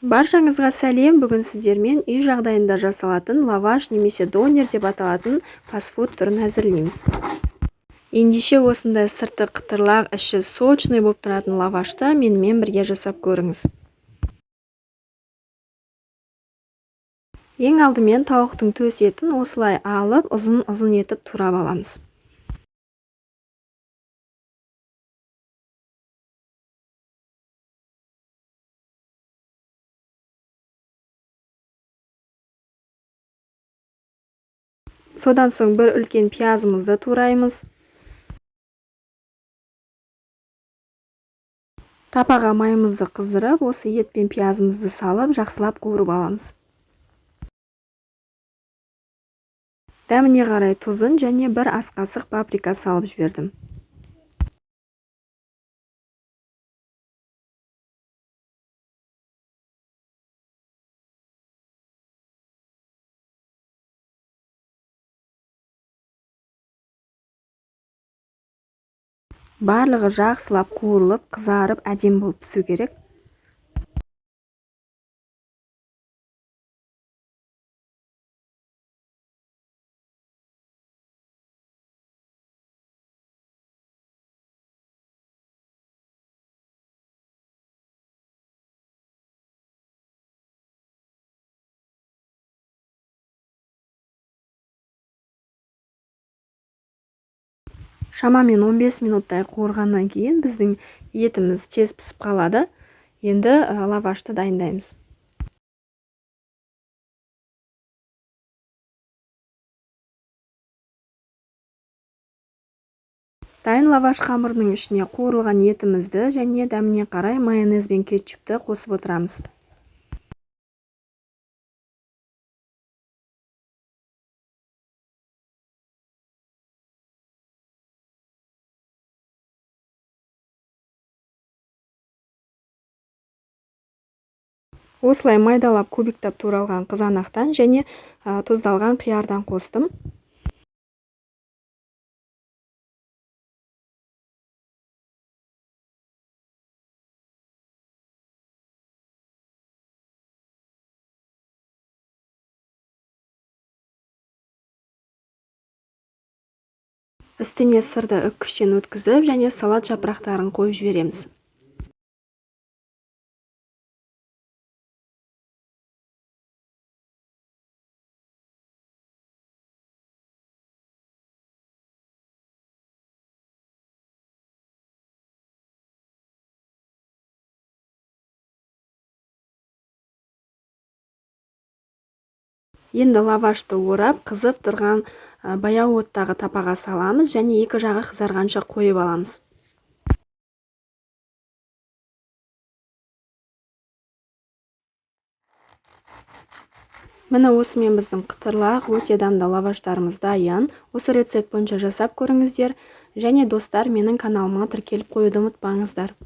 Баршаңызға сәлем! Бүгін сіздермен үй жағдайында жасалатын лаваш немесе донер деп аталатын фастфуд түрін әзірлейміз. Ендеше осындай сырты қытырлақ, іші сочный болып тұратын лавашты менімен бірге жасап көріңіз. Ең алдымен тауықтың төс етін осылай алып, ұзын-ұзын етіп турап аламыз. Содан соң бір үлкен пиязымызды тураймыз. Тапаға майымызды қыздырып, осы ет пен пиязымызды салып, жақсылап қуырып аламыз. Дәміне қарай тұзын және бір ас қасық паприка салып жібердім. Барлығы жақсылап қуырылып, қызарып, әдемі болып пісу керек. Шамамен 15 минуттай қуырғаннан кейін біздің етіміз тез пісіп қалады. Енді лавашты дайындаймыз. Дайын лаваш қамырының ішіне қуырылған етімізді және дәміне қарай майонез бен кетчупті қосып отырамыз. Осылай майдалап кубиктап туралған қызанақтан және тұздалған қиярдан қостым. Үстіне сырды үккіштен өткізіп және салат жапырақтарын қойып жібереміз. Енді лавашты орап, қызып тұрған баяу оттағы тапаға саламыз және екі жағы қызарғанша қойып аламыз. Міне осымен біздің қытырлақ өте дәмді лаваштарымыз дайын. Осы рецепт бойынша жасап көріңіздер. Және достар, менің каналыма тіркеліп қоюды ұмытпаңыздар.